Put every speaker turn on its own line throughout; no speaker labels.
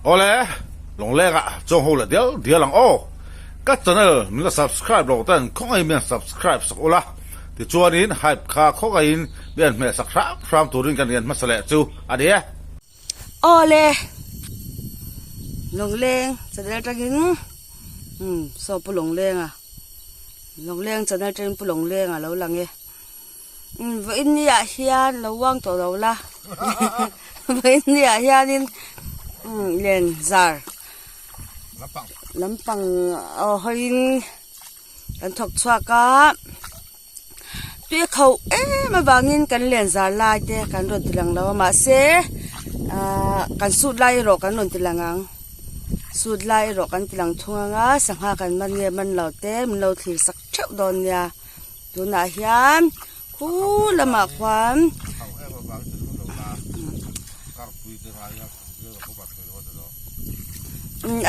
Awle, Lawngleng ah chuang ho leh dial dial ang aw. Ka channel min la subscribe lo ten khawngaihin min han subscribe sak ula, tichuanin hype kha khawngaihin min han hmeh sak hram hram turin kan rian hmasa leh chu a ni e.
Awle, Lawngleng channel atangin umm saw Pu Lawnglenga, Lawngleng channel atangin Pu Lawnglenga lo lang e. Vawiin ni ah hian lo uang tawh lo la vawiin ni ah hianin len zar lampang aw hawiin kan thawk chhuak a tui a kho em avangin kan len zar lai te kan rawn ti lang lo a mahse ahh kan sut lai erawh kan rawn ti lang ang sut lai erawh kan ti lang thung ang a sangha kan man nge man lo te min lo thlir sak theuh dawn nia. Tunah hian khu lamah khuan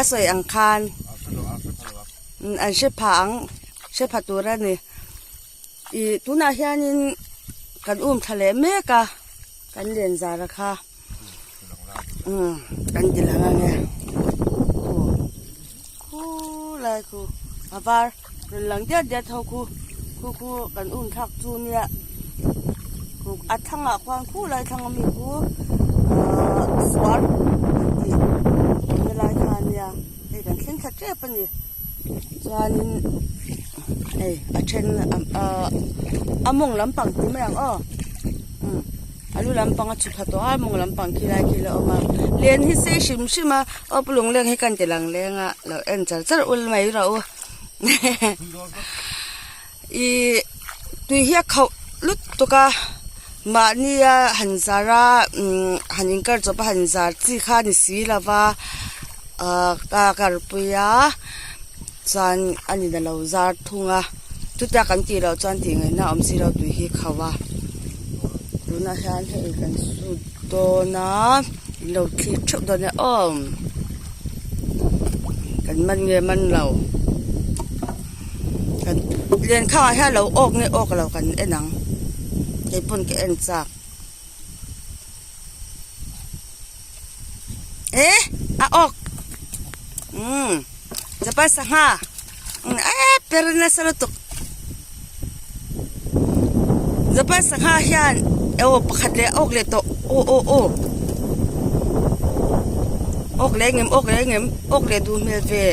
a sawi ang khan an hre pha ang hre pha tur a ni ih tunah hianin kan um thla leh mek a kan len zar a kha umm kan ti lang ang e khu khu lai khu a var rawn lang diat diat ho khu khu khu kan um thlak chu nia khu a thlangah khuan khu lai thlang ami khu ahh suar an tih na lai kha ania hei kan thleng thla tep a ni chuanin hei a then ahh a mawng lampang ti mai ang aw umm. A lu lampang a chhu pha tawh a mawng lampang khi lai khi la awm a len hi sei hrim hrim a aw pu lungleng hi kan ti lang leng a lo en char char ul mai rawh u ih tui hi a khauh lutuk a mahni a han zar a umm han inkar chawp a han zar chi kha a ni si lo va ah ka karpui a chuan a ni na lo zar thung a chutia kan tih loh chuan tih ngaihna a awm si lo tui hi kho a tunah hian hei kan sut dawn a in lo thlir theuh dawn nia aw kan man nge man lo kan lenkhangah hian a lo awk nge awk lo kan en ang kei pawn ka en chak eh a awk umm japan sangha eh per nasa lutuk japan sangha hian aw pakhat leh a awk leh tawh aw aw aw awk leh engem awk leh engem awk leh duh hmel ve.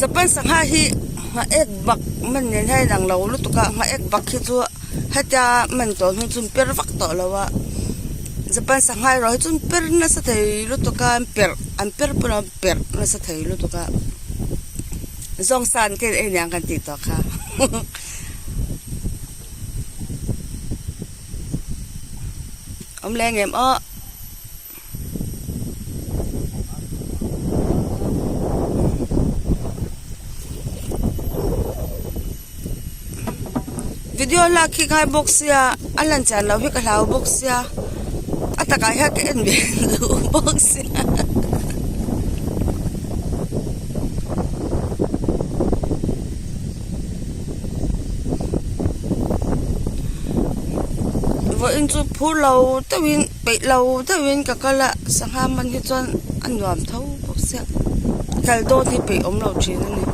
Japan sangha hi nghaek bak man nen hian a inang lo lutuk a nghaek bak hi chu hetia man tawh hnu chu an per vak tawh lo a Japan sangha erawh hi chu an per nasa thei lutuk a an perh an per pawh an perh nasa thei lutuk a zawng sa an ken ei aniang kan tih tawh kha. Awm leng em aw. Video lak khi ngai bawk sia a lan chian loh hi ka hlau bawk sia a takah hian ka en ve duh bawk sia. Vawiin chu phur lo deuhin peih lo deuhin ka kal a sangha man hi chuan a nuam tho bawk sia kal dawn hi peih awm lo thin a ni.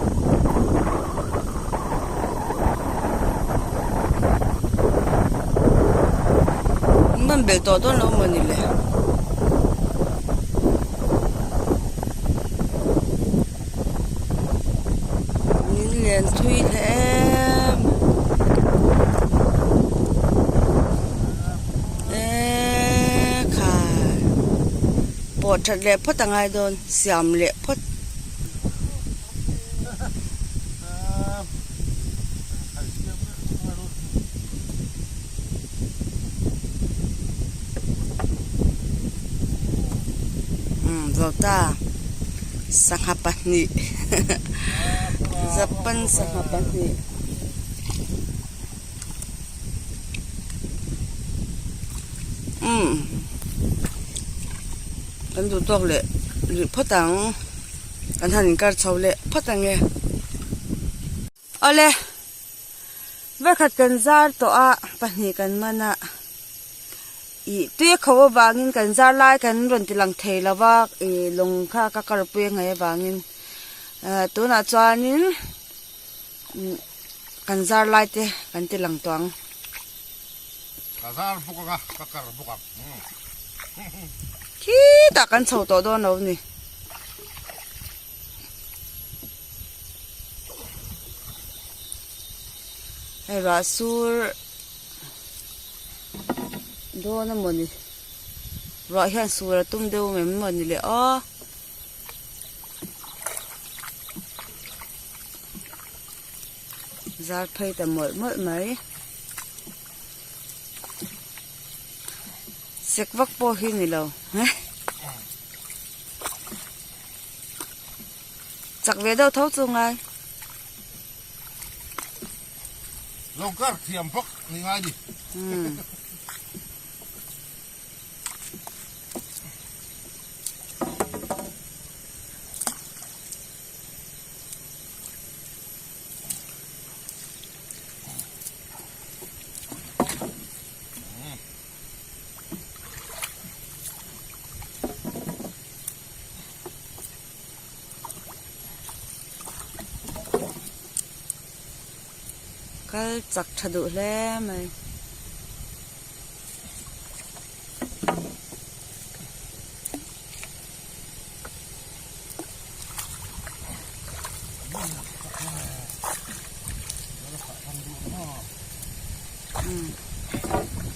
Man belh tawh dawn lo mawni le. Min lian thui hle em eee khai pawh that leh phawt a ngai dawn siam leh phawt. Umm Vawta sangha pahnih Japan sangha pahnih umm kan duh tawk leh rih phawt ang kan han inkar chho leh phawt ang e. Awle, vekhat kan zar tawh a, pahnih kan man a, ih tui a kho avangin kan zar lai kan rawn ti lang thei lo va, ih lawng kha ka kalpui a ngaih avangin ah tunah chuanin kan zar lai te kan ti lang tawh ang.
Ka zar bawk ang a, ka kar bawk ang.
Khitah kan chho tawh dawn lo a ni. Hei ruah sur dawn a mawni ruah hian sur a tum deuh em mawni le aw. Zar phei ta mawlh mawlh mai. Sek vak pawh hi ni lo. Chak ve deuh tho chu ngai.
Lo kar thiam bawk ni ngai ni.
Kal chak tha duh hle mai.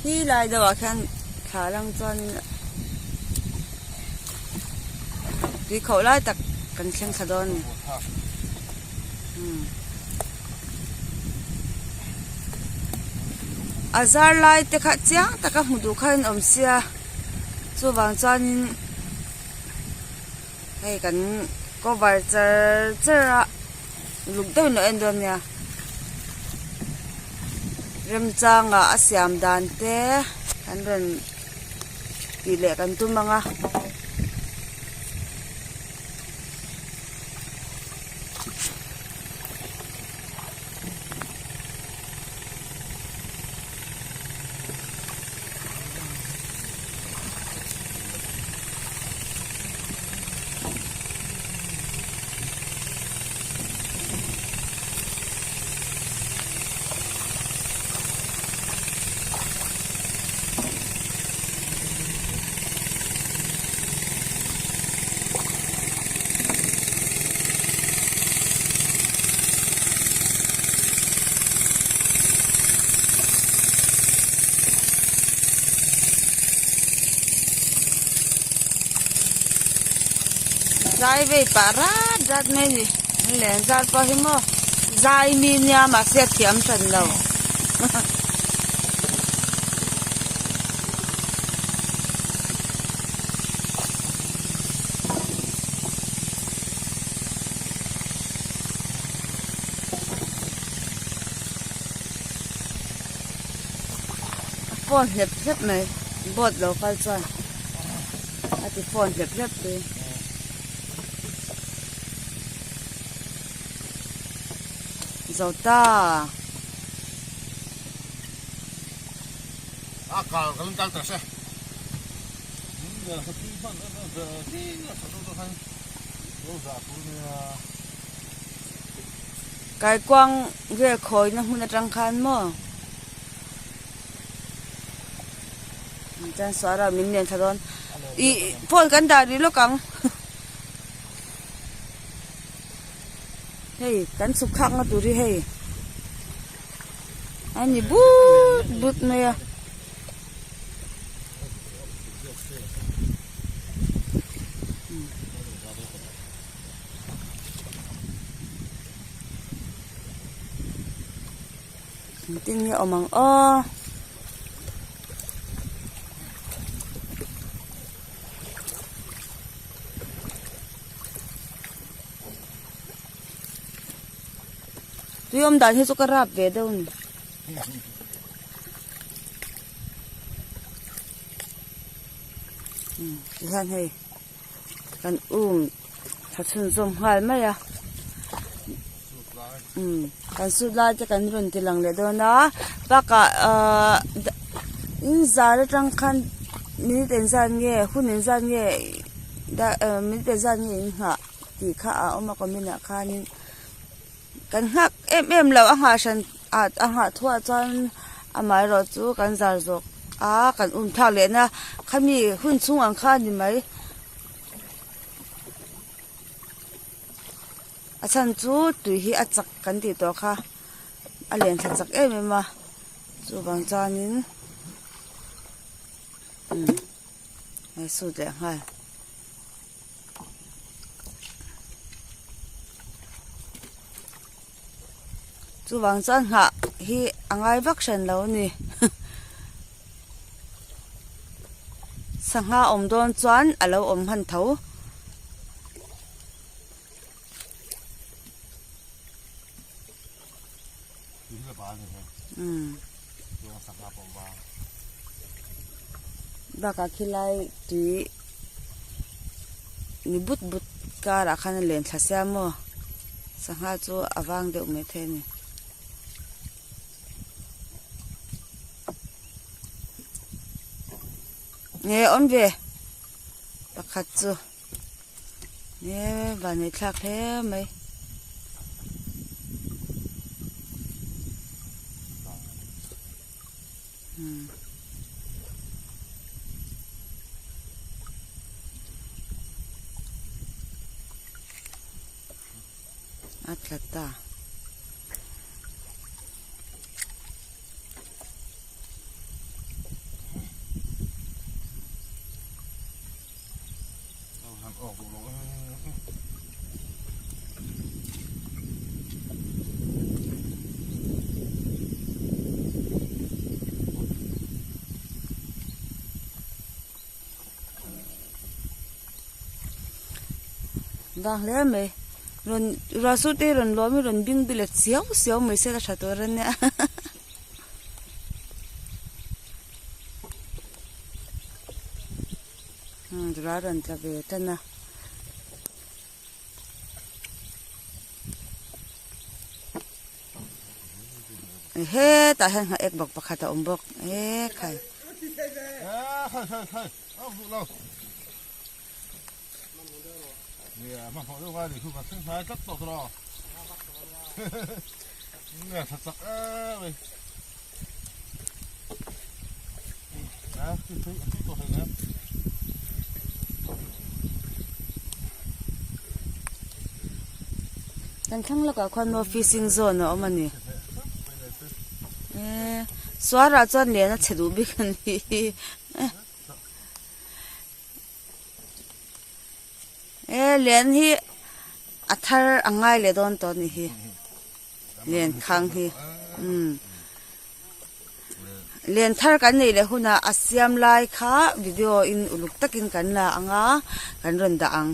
Hi lai deuh ah khian thla lang chuan tui khauh lai tak kan thleng thla dawn a ni. A zar lai te kha chiang taka hmu duh kha an awm sia chuvang chuanin hei kan cover char char a luk deuhin a en dawn nia remchanga a siam dan te an rawn tih leh kan tum ang a. Zai vei pah rat rat mai a ni an len zar pawh hi maw zai mi nia mahse a thiam hran lo. A phone hlep hlep mai boat lo kal chuan a ti phone hlep hlep mai. Zo ta.
A kal kan kal ta se.
Kaikuang vel khawina hmun atang khan maw chuan suara min nen thla dawn ih phone kan dah rih lawk ang hei kan chhuk khak na tur hi hei a ni but but mai a. Engtin nge awm ang aw. Tui awm dan hi chu ka rap ve deuh a ni. Tihian hei kan um tha chhunzawm nghal mai a. Umm kan sut lai te kan rawn ti lang leh dawn a bakah ahh in zar atang khan minute engzat nge hun engzat nge minute engzat nge in nghah tih kha a awm a comment ah khanin kan nghak em em lo a nghah hran ah a nghah thuah chuan amaherawh chu kan zar zawk a kan um thlak leh na khami hun chhung ang kha a ni mai. A chhan chu tui hi a chak kan tih tawh kha a len thla chak em em a chuvang chuanin umm hei sut leh nghal. Chuvang chuan nghah hi a ngai vak hran lo a ni sangha awm dawn chuan a lo awm hman tho. Bakah khilai tui ni but but karah khan a len thla sia maw sangha chu a vang deuh maithei a ni. Nge awm ve pakhat chu. Nge van nei thlak hle mai. Hmm. A tla ta. Vang hle mai rawn ruahsur te hi rawn lawm in rawn bing bilet siau siau mai se la tha tur a nia. Dura rawn tla ve tan a. Hetah hian nghaek bawk pakhat a awm bawk e khai. Kan thlang lawkah khuan maw fishing zone a awm a ni eee suarah chuan lian a chhe duh bik a ni eee lian hi a thar a ngai leh dawn tawh a ni hi. Len khang hi umm len thar kan neih leh hunah a siam lai kha video in uluk takin kan la ang a kan rawn dah ang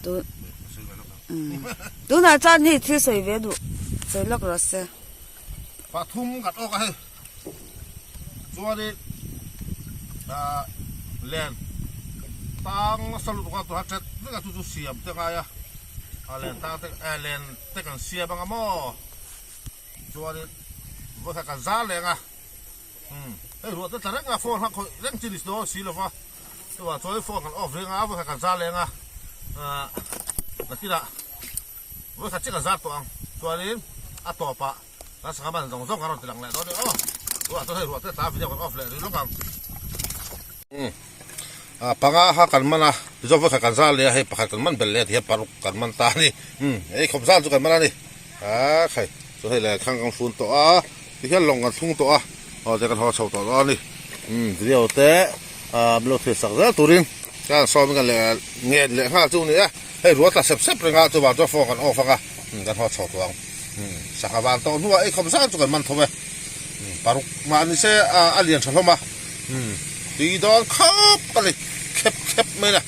tun umm tunah chuan hei thil sawi ve duh sawi lawk rawh se.
Pathum kan awk a hei chuanin ah len tang nasa lutuk a tuna tet vek a chu chu siam te ngai a. A len tang te eh len te kan siam anga maw chuanin vawikhat kan zar leng a umm hei ruah te tla reng a phone kha khawih reng chi ni dawn si lova chuvang chuan phone kan off reng a vawikhat kan zar leng a ah nakinah vawikhat chiah kan zar tawh ang chuanin a tawpah kan sangha man zawng zawng kan rawn ti lang leh dawn a ni aw ruah chuan hei ruah te tla video kan off leh rih lawk ang. Ah panga kha kan man a tichuan vawikhat kan zal leh a hei pakhat kan man belh leh a ti hian paruk kan man ta a ni umm hei khawp zal chu kan man a ni ah khai chu hei leh khang kan fun tawh a tihian lawng kan thlung tawh a aw te kan haw chho tawh dawn a ni umm video te ah min lo thlir sak zel turin ka han sawm in kan leh ngen leh nghal chu a ni a hei ruah tla sep sep reng a chuvang chuan phone kan off ang a umm kan haw chho tawh ang umm sangha van tawh hnuah ei khawp zal chu kan man tho e umm paruk mah ni se a lian tha hlawm a. Umm tui dawn khawp a ni khep khep mai la.